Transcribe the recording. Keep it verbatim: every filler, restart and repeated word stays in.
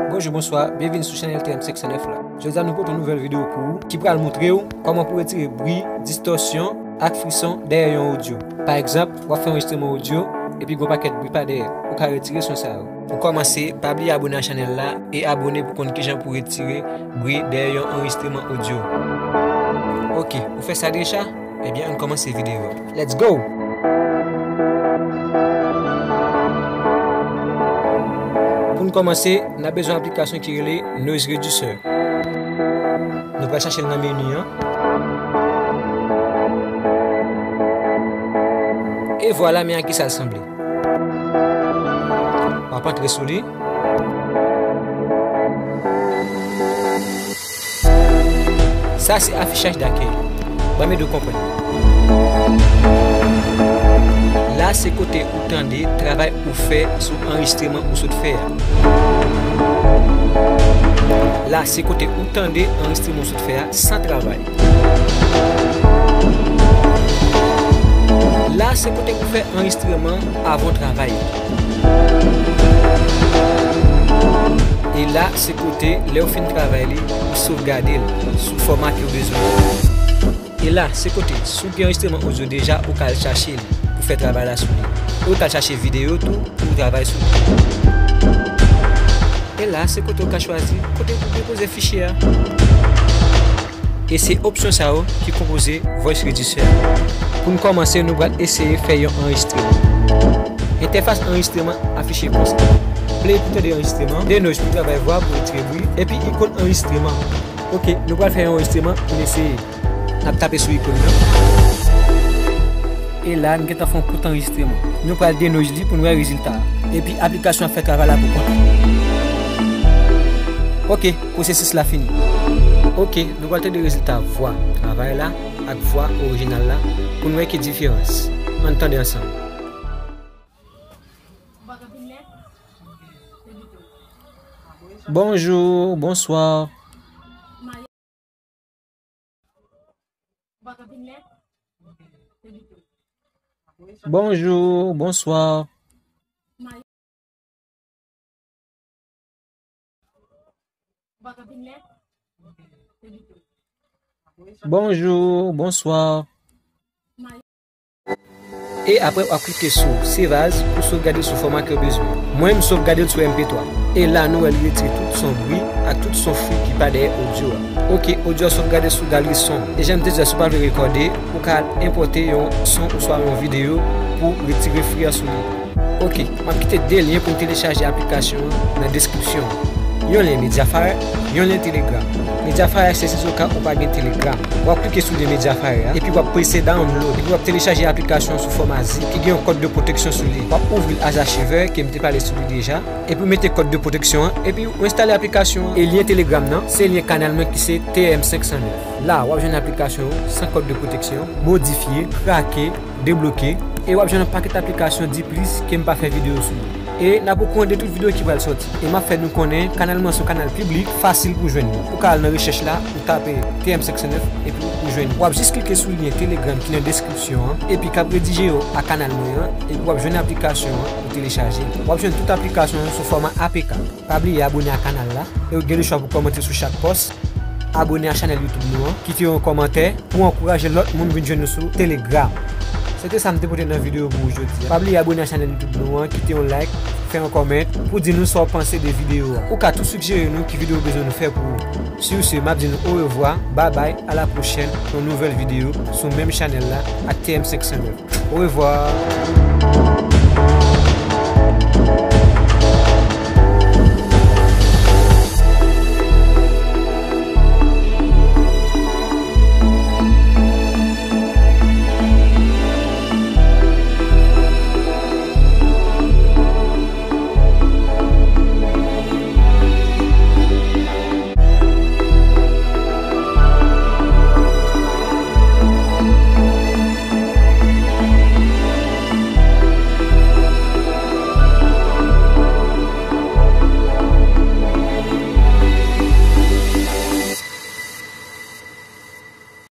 Bonjou, bonswa, byenvini sou chanèl T M senk san nèf la. Jodi a nou pote yon nouvèl videyo pou ou ki pral montre w kòman pou retire bri, distòsyon ak frison dèyè yon odyo. Pa egzanp, w ap fè yon anrejistreman odyo epi gen yon pakèt bri pa dèyè. Ou ka retire son sa yo. Pou kòmanse, pa bliye abone a chanèl la e abone pou konn kijan pou retire bri dèyè yon anrejistreman odyo. Oke, ou fè sa deja? Ebyen, ann kòmanse videyo a. Let's go! Pou n kòmanse, n ap bezwen yon aplikasyon ki rele Noise Reducer. Nou pral chache l nan meni an. E vwala, men a kisa l sanble. W ap antre sou li. Sa se afichaj dakèy. Ban m ede w konprann. La se kote ou tande travay ou fè sou anrejistreman ou sot fè a. La se kote ou tande anrejistreman ou sot fè a san travay. La se kote ou fè anrejistreman avan w travay. E la se kote, lè w fin travay li, ou sovgade l sou fòma ke w bezwen. E la se kote, si w gen anrejistreman odyo deja, ou ka al chache l pou fè travay la sou li. E ou ka al chache videyo tou pou w travay sou li. E la se kote ou ka chwazi kote pou depoze fichye a. E se opsyon sa yo ki konpoze Voice Reducer a. Pou n kòmanse, nou pral eseye fè yon anrejistreman. Entèfas anrejistreman afiche konsa. Play pou tande anrejistreman, Denoise pou travay vwa pou retire bri, epi ikòn anrejistreman. Oke, nou pral fè yon anrejistreman pou n eseye. N ap tape sou ikòn nan. E la, n gentan fè yon kout anrejistreman. Nou pral Denoise li pou n wè rezilta a. Epi aplikasyon ap fè travay la pou kont li. Oke, pwosesis la fini. Oke, nou pral tande rezilta vwa travay la ak vwa orijinal la pou n wè ki diferans. Ann tande ansanm. Bonjou, bonswa. Bonjou, bonswa. Bonjou, bonswa. E apre, w ap klike sou Save as pou sovgade l sou fòma ke w bezwen. Mwen, m sovgade l sou M P twa. E la, nou wè li retire tout son bri ak tout son fri ki pa dèyè odyo a. Oke, odyo a sovgade sou galri son. E jan m te di a, si w pa vle rekòde, ou ka al enpòte yon son oswa yon videyo pou retire fri a sou li. Oke, m ap kite de lyen pou n telechaje aplikasyon an nan deskripsyon an. Yon lyen Mediafire, yon lyen Telegram. Mediafire se sizoka ou pa gen Telegram. W ap klike sou lyen Mediafire a, epi w ap prese download, epi w ap telechaje aplikasyon an sou fòma zip ki gen yon kòd de pwoteksyon sou li. W ap ouvri l as achivè, ke m te pale sou li deja, epi w mete kòd de pwoteksyon an, epi w enstale aplikasyon an. E lyen Telegram nan, se lyen kanal mwen ki se T M senk san nèf. La, w ap jwenn aplikasyon yo san kòd de pwoteksyon, modifye, krake, debloke, e w ap jwenn yon pakèt aplikasyon diplis ke m pa fè videyo sou yo. E n ap okouran de tout videyo ki pral sòti. E m ap fè nou konnen, kanal mwen se yon kanal piblik, fasil pou jwenn li. Ou ka al nan rechèch la, ou tape T M senk san nèf, epi ou jwenn li. W ap jis klike sou lyen Telegram ki nan deskripsyon an, epi k ap redije yo a kanal mwen an, epi w ap jwenn aplikasyon an pou telechaje. W ap jwenn tout aplikasyon yo sou fòma A P K. Pa bliye abone a kanal la, e w gen lechwa pou kòmante sou chak pòs. Abone a chanèl YouTube nou an, kite yon kòmantè pou ankouraje lòt moun vin jwenn nou sou Telegram. Se te sa m te pote nan videyo pou ou jodi a. Pa bliye abone a chanèl YouTube nou an, kite yon like, fè yon comment pou di nou sa w panse de videyo a. Ou ka tou sigjere nou ki videyo w bezwen nou fè pou ou. Sur ce, m ap di nou orevwa, babay, a la pwochèn, yon nouvèl videyo sou menm chanèl la ak T M senk san nèf. Orevwa!